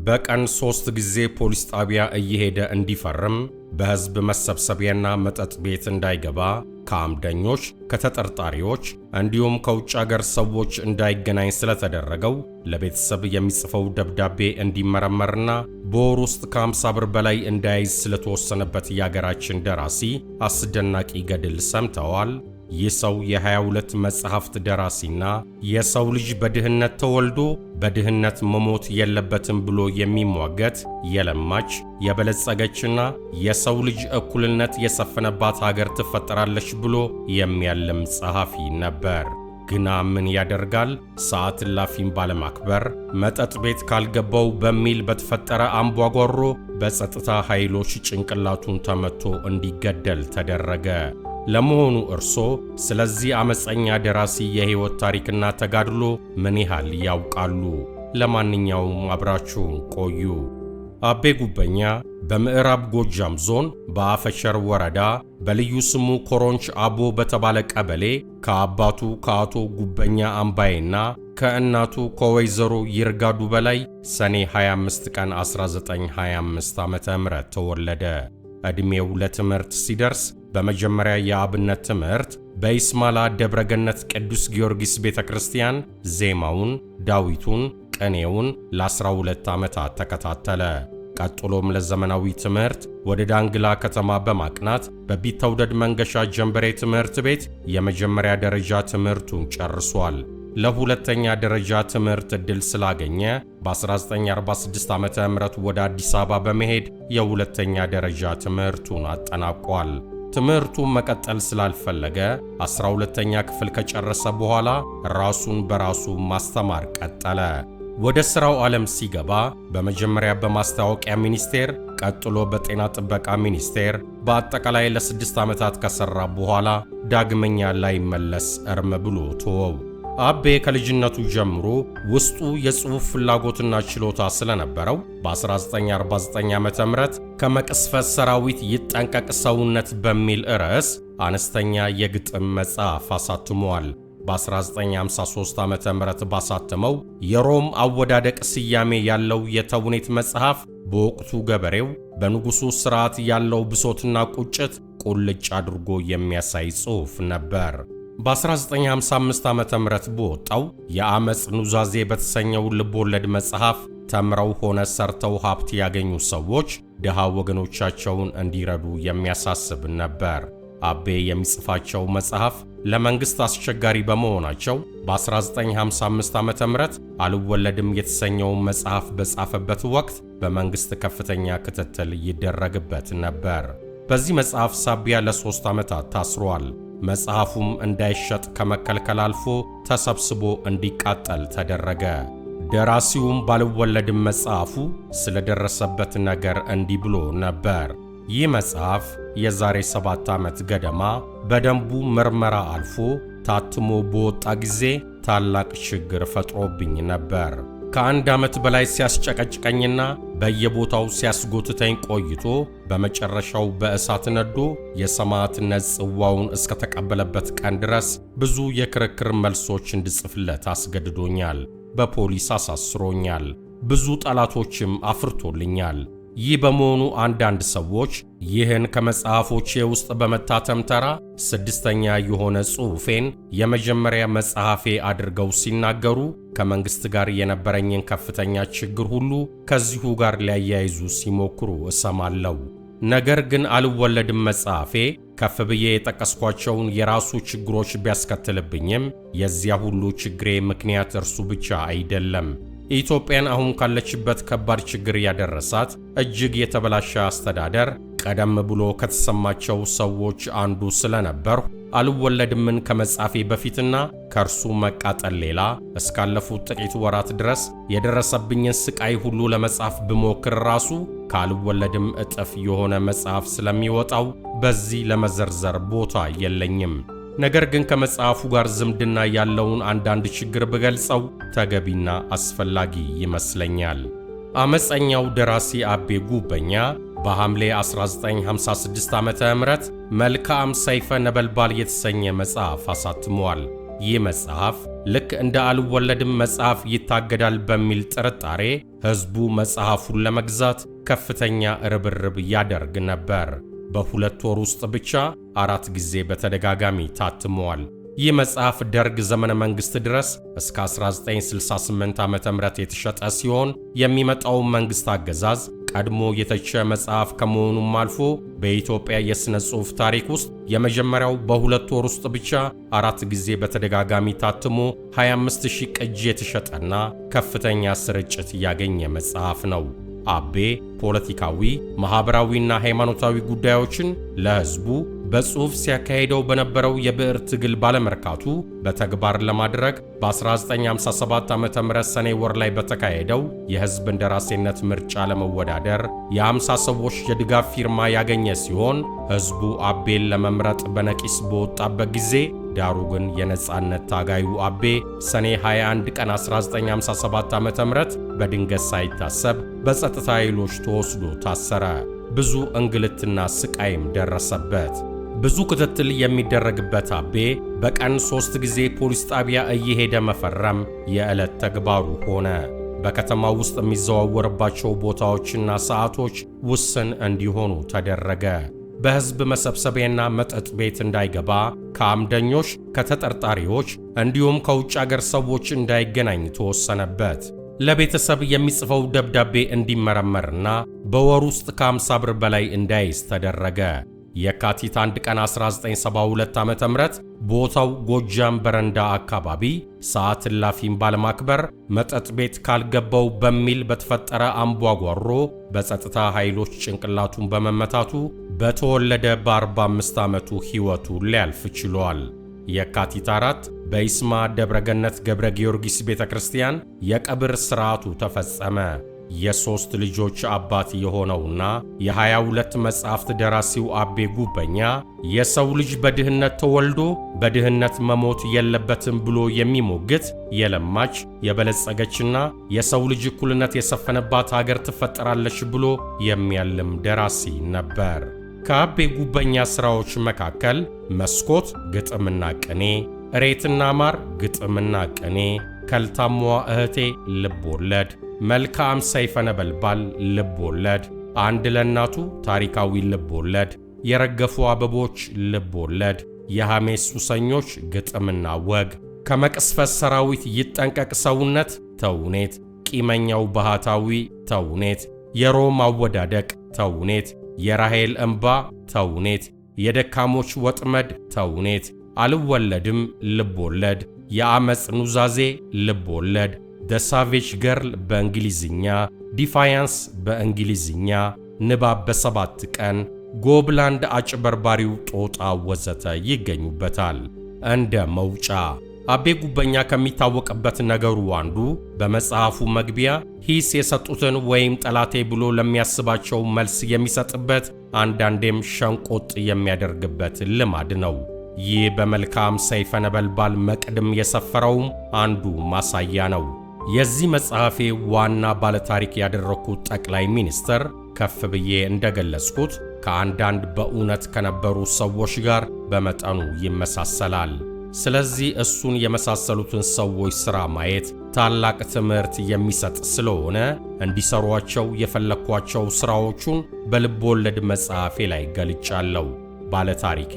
በቀን 3 ጊዜ ፖሊስ ጣቢያ እየሄደ እንዲፈርም፣ በሕዝብ መሰብሰቢያና መጠጥ ቤት እንዳይገባ፣ ከአምደኞች፣ ከተጠርጣሪዎች እንዲሁም ከውጭ አገር ሰዎች እንዳይገናኝ ስለተደረገው ለቤተሰብ የሚጽፈው ደብዳቤ እንዲመረመርና በወር ውስጥ ከ50 ብር በላይ እንዳይዝ ስለተወሰነበት የአገራችን ደራሲ አስደናቂ ገድል ሰምተዋል? ይህ ሰው የ22 መጽሐፍት ደራሲና የሰው ልጅ በድህነት ተወልዶ በድህነት መሞት የለበትም ብሎ የሚሟገት፣ የለማች የበለጸገችና የሰው ልጅ እኩልነት የሰፈነባት ሀገር ትፈጠራለች ብሎ የሚያልም ጸሐፊ ነበር። ግና ምን ያደርጋል፣ ሰዓት እላፊን ባለማክበር፣ መጠጥ ቤት ካልገባው በሚል በተፈጠረ አምቧጓሮ በጸጥታ ኃይሎች ጭንቅላቱን ተመቶ እንዲገደል ተደረገ። ለመሆኑ እርሶ ስለዚህ አመፀኛ ደራሲ የሕይወት ታሪክና ተጋድሎ ምን ያህል ያውቃሉ? ለማንኛውም አብራችሁን ቆዩ። አቤ ጉበኛ በምዕራብ ጎጃም ዞን በአፈሸር ወረዳ በልዩ ስሙ ኮሮንች አቦ በተባለ ቀበሌ ከአባቱ ከአቶ ጉበኛ አምባዬና ከእናቱ ከወይዘሮ ይርጋዱ በላይ ሰኔ 25 ቀን 1925 ዓ.ም ተወለደ። ዕድሜው ለትምህርት ሲደርስ በመጀመሪያ የአብነት ትምህርት በኢስማላ ደብረገነት ቅዱስ ጊዮርጊስ ቤተ ክርስቲያን ዜማውን፣ ዳዊቱን፣ ቅኔውን ለ12 ዓመታት ተከታተለ። ቀጥሎም ለዘመናዊ ትምህርት ወደ ዳንግላ ከተማ በማቅናት በቢተውደድ መንገሻ ጀንበሬ ትምህርት ቤት የመጀመሪያ ደረጃ ትምህርቱን ጨርሷል። ለሁለተኛ ደረጃ ትምህርት ዕድል ስላገኘ በ1946 ዓ.ም ወደ አዲስ አበባ በመሄድ የሁለተኛ ደረጃ ትምህርቱን አጠናቋል። ትምህርቱን መቀጠል ስላልፈለገ 12ኛ ክፍል ከጨረሰ በኋላ ራሱን በራሱ ማስተማር ቀጠለ። ወደ ሥራው ዓለም ሲገባ በመጀመሪያ በማስታወቂያ ሚኒስቴር፣ ቀጥሎ በጤና ጥበቃ ሚኒስቴር በአጠቃላይ ለ6 ዓመታት ከሠራ በኋላ ዳግመኛ ላይመለስ እርም ብሎ ተወው። አቤ ከልጅነቱ ጀምሮ ውስጡ የጽሑፍ ፍላጎትና ችሎታ ስለነበረው በ1949 ዓ.ም ከመቅስፈት ሰራዊት ይጠንቀቅ ሰውነት በሚል ርዕስ አነስተኛ የግጥም መጽሐፍ አሳትሟል። በ1953 ዓ.ም ባሳተመው የሮም አወዳደቅ ስያሜ ያለው የተውኔት መጽሐፍ በወቅቱ ገበሬው በንጉሡ ሥርዓት ያለው ብሶትና ቁጭት ቁልጭ አድርጎ የሚያሳይ ጽሑፍ ነበር። በ1955 ዓ.ም በወጣው የአመፅ ኑዛዜ በተሰኘው ልቦለድ መጽሐፍ ተምረው ሆነ ሰርተው ሀብት ያገኙ ሰዎች ድሃ ወገኖቻቸውን እንዲረዱ የሚያሳስብ ነበር። አቤ የሚጽፋቸው መጽሐፍ ለመንግሥት አስቸጋሪ በመሆናቸው በ1955 ዓ.ም አልወለድም የተሰኘውን መጽሐፍ በጻፈበት ወቅት በመንግሥት ከፍተኛ ክትትል ይደረግበት ነበር። በዚህ መጽሐፍ ሳቢያ ለ3 ዓመታት ታስሯል። መጽሐፉም እንዳይሸጥ ከመከልከል አልፎ ተሰብስቦ እንዲቃጠል ተደረገ። ደራሲውም ባልወለድም መጽሐፉ ስለደረሰበት ነገር እንዲህ ብሎ ነበር። ይህ መጽሐፍ የዛሬ 7 ዓመት ገደማ በደንቡ ምርመራ አልፎ ታትሞ በወጣ ጊዜ ታላቅ ችግር ፈጥሮብኝ ነበር። ከአንድ ዓመት በላይ ሲያስጨቀጭቀኝና በየቦታው ሲያስጎትተኝ ቆይቶ በመጨረሻው በእሳት ነዶ የሰማዕትነት ጽዋውን እስከተቀበለበት ቀን ድረስ ብዙ የክርክር መልሶች እንድጽፍለት አስገድዶኛል። በፖሊስ አሳስሮኛል። ብዙ ጠላቶችም አፍርቶልኛል። ይህ በመሆኑ አንዳንድ ሰዎች ይህን ከመጽሐፎቼ ውስጥ በመታተም ተራ 6ኛ የሆነ ጽሑፌን የመጀመሪያ መጽሐፌ አድርገው ሲናገሩ ከመንግሥት ጋር የነበረኝን ከፍተኛ ችግር ሁሉ ከዚሁ ጋር ሊያያይዙ ሲሞክሩ እሰማለሁ። ነገር ግን አልወለድም መጽሐፌ ከፍ ብዬ የጠቀስኳቸውን የራሱ ችግሮች ቢያስከትልብኝም የዚያ ሁሉ ችግሬ ምክንያት እርሱ ብቻ አይደለም። ኢትዮጵያን አሁን ካለችበት ከባድ ችግር ያደረሳት እጅግ የተበላሸ አስተዳደር ቀደም ብሎ ከተሰማቸው ሰዎች አንዱ ስለነበርሁ አልወለድምን ከመጻፌ በፊትና ከእርሱ መቃጠል ሌላ እስካለፉት ጥቂት ወራት ድረስ የደረሰብኝን ስቃይ ሁሉ ለመጻፍ ብሞክር ራሱ ካልወለድም እጥፍ የሆነ መጽሐፍ ስለሚወጣው በዚህ ለመዘርዘር ቦታ የለኝም። ነገር ግን ከመጽሐፉ ጋር ዝምድና ያለውን አንዳንድ ችግር ብገልጸው ተገቢና አስፈላጊ ይመስለኛል። አመፀኛው ደራሲ አቤ ጉበኛ በሐምሌ 1956 ዓ.ም መልካም ሰይፈ ነበልባል የተሰኘ መጽሐፍ አሳትሟል። ይህ መጽሐፍ ልክ እንደ አልወለድም መጽሐፍ ይታገዳል በሚል ጥርጣሬ ሕዝቡ መጽሐፉን ለመግዛት ከፍተኛ ርብርብ ያደርግ ነበር። በ2 ወር ውስጥ ብቻ አራት ጊዜ በተደጋጋሚ ታትሟል። ይህ መጽሐፍ ደርግ ዘመነ መንግሥት ድረስ እስከ 1968 ዓ.ም የተሸጠ ሲሆን፣ የሚመጣውን መንግሥት አገዛዝ ቀድሞ የተቸ መጽሐፍ ከመሆኑም አልፎ በኢትዮጵያ የሥነ ጽሑፍ ታሪክ ውስጥ የመጀመሪያው በ2 ወር ውስጥ ብቻ አራት ጊዜ በተደጋጋሚ ታትሞ 25,000 ቅጂ የተሸጠና ከፍተኛ ስርጭት ያገኘ መጽሐፍ ነው። አቤ ፖለቲካዊ፣ ማኅበራዊና ሃይማኖታዊ ጉዳዮችን ለሕዝቡ በጽሑፍ ሲያካሂደው በነበረው የብዕር ትግል ባለመርካቱ በተግባር ለማድረግ በ1957 ዓ.ም ሰኔ ወር ላይ በተካሄደው የሕዝብ እንደራሴነት ምርጫ ለመወዳደር የ50 ሰዎች የድጋፍ ፊርማ ያገኘ ሲሆን፣ ሕዝቡ አቤን ለመምረጥ በነቂስ በወጣበት ጊዜ፣ ዳሩ ግን የነጻነት ታጋዩ አቤ ሰኔ 21 ቀን 1957 ዓ.ም በድንገት ሳይታሰብ በጸጥታ ኃይሎች ተወስዶ ታሰረ። ብዙ እንግልትና ስቃይም ደረሰበት። ብዙ ክትትል የሚደረግበት አቤ በቀን 3 ጊዜ ፖሊስ ጣቢያ እየሄደ መፈረም የዕለት ተግባሩ ሆነ። በከተማው ውስጥ የሚዘዋወርባቸው ቦታዎችና ሰዓቶች ውስን እንዲሆኑ ተደረገ። በሕዝብ መሰብሰቢያና መጠጥ ቤት እንዳይገባ፣ ከአምደኞች፣ ከተጠርጣሪዎች እንዲሁም ከውጭ አገር ሰዎች እንዳይገናኝ ተወሰነበት። ለቤተሰብ የሚጽፈው ደብዳቤ እንዲመረመርና በወር ውስጥ ከ50 ብር በላይ እንዳይዝ ተደረገ። የካቲት 1 ቀን 1972 ዓ.ም ቦታው ጎጃም በረንዳ አካባቢ ሰዓት እላፊን ባለማክበር መጠጥ ቤት ካልገባው በሚል በተፈጠረ አምቧጓሮ በጸጥታ ኃይሎች ጭንቅላቱን በመመታቱ በተወለደ በ45 ዓመቱ ሕይወቱ ሊያልፍ ችሏል። የካቲት 4 በይስማ ደብረገነት ገብረ ጊዮርጊስ ቤተ ክርስቲያን የቀብር ሥርዓቱ ተፈጸመ። የሦስት ልጆች አባት የሆነውና የ22 መጻሕፍት ደራሲው አቤ ጉበኛ የሰው ልጅ በድህነት ተወልዶ በድህነት መሞት የለበትም ብሎ የሚሞግት፣ የለማች፣ የበለጸገችና የሰው ልጅ እኩልነት የሰፈነባት ሀገር ትፈጠራለች ብሎ የሚያልም ደራሲ ነበር። ከአቤ ጉበኛ ሥራዎች መካከል መስኮት ግጥምና ቅኔ፣ እሬትና ማር ግጥምና ቅኔ፣ ከልታሟ እህቴ ልብ ወለድ፣ መልካም ሰይፈ ነበልባል ልብ ወለድ፣ አንድ ለእናቱ ታሪካዊ ልብ ወለድ፣ የረገፉ አበቦች ልብ ወለድ፣ የሐሜት ሱሰኞች ግጥምና ወግ፣ ከመቅስፈት ሰራዊት ይጠንቀቅ ሰውነት ተውኔት፣ ቂመኛው ባህታዊ ተውኔት፣ የሮም አወዳደቅ ተውኔት፣ የራሔል እምባ ተውኔት፣ የደካሞች ወጥመድ ተውኔት፣ አልወለድም ልብ ወለድ፣ የአመፅ ኑዛዜ ልብ ወለድ፣ The Savage Girl በእንግሊዝኛ፣ Defiance በእንግሊዝኛ፣ ንባብ በ7 ቀን፣ ጎብላንድ አጭበርባሪው ጦጣ ወዘተ ይገኙበታል። እንደ መውጫ አቤ ጉበኛ ከሚታወቅበት ነገሩ አንዱ በመጽሐፉ መግቢያ ሂስ የሰጡትን ወይም ጠላቴ ብሎ ለሚያስባቸው መልስ የሚሰጥበት፣ አንዳንዴም ሸንቆጥ የሚያደርግበት ልማድ ነው። ይህ በመልካም ሰይፈ ነበልባል መቅድም የሰፈረውም አንዱ ማሳያ ነው። የዚህ መጽሐፌ ዋና ባለታሪክ ያደረግኩት ጠቅላይ ሚኒስትር ከፍ ብዬ እንደገለጽኩት ከአንዳንድ በእውነት ከነበሩ ሰዎች ጋር በመጠኑ ይመሳሰላል። ስለዚህ እሱን የመሳሰሉትን ሰዎች ሥራ ማየት ታላቅ ትምህርት የሚሰጥ ስለሆነ እንዲሰሯቸው የፈለግኳቸው ሥራዎቹን በልብ ወለድ መጽሐፌ ላይ ገልጫለሁ። ባለታሪኬ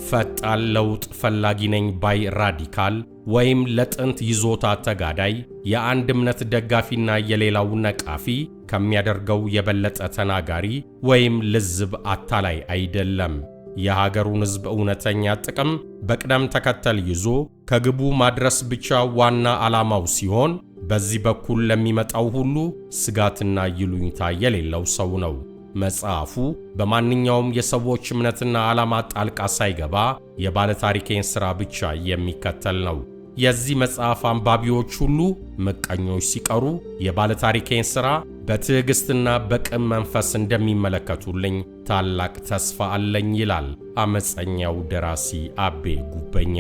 ፈጣን ለውጥ ፈላጊ ነኝ ባይ radical ወይም ለጥንት ይዞታ ተጋዳይ፣ የአንድ እምነት ደጋፊና የሌላው ነቃፊ ከሚያደርገው የበለጠ ተናጋሪ ወይም ልዝብ አታላይ አይደለም። የሀገሩን ሕዝብ እውነተኛ ጥቅም በቅደም ተከተል ይዞ ከግቡ ማድረስ ብቻ ዋና ዓላማው ሲሆን፣ በዚህ በኩል ለሚመጣው ሁሉ ስጋትና ይሉኝታ የሌለው ሰው ነው። መጽሐፉ በማንኛውም የሰዎች እምነትና ዓላማ ጣልቃ ሳይገባ የባለታሪኬን ሥራ ብቻ የሚከተል ነው። የዚህ መጽሐፍ አንባቢዎች ሁሉ ምቀኞች ሲቀሩ የባለታሪኬን ሥራ በትዕግሥትና በቅን መንፈስ እንደሚመለከቱልኝ ታላቅ ተስፋ አለኝ ይላል አመፀኛው ደራሲ አቤ ጉበኛ።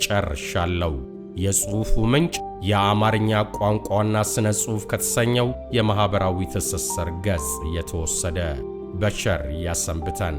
ጨርሻለሁ። የጽሑፉ ምንጭ የአማርኛ ቋንቋና ሥነ ጽሑፍ ከተሰኘው የማኅበራዊ ትስስር ገጽ የተወሰደ። በቸር ያሰንብተን።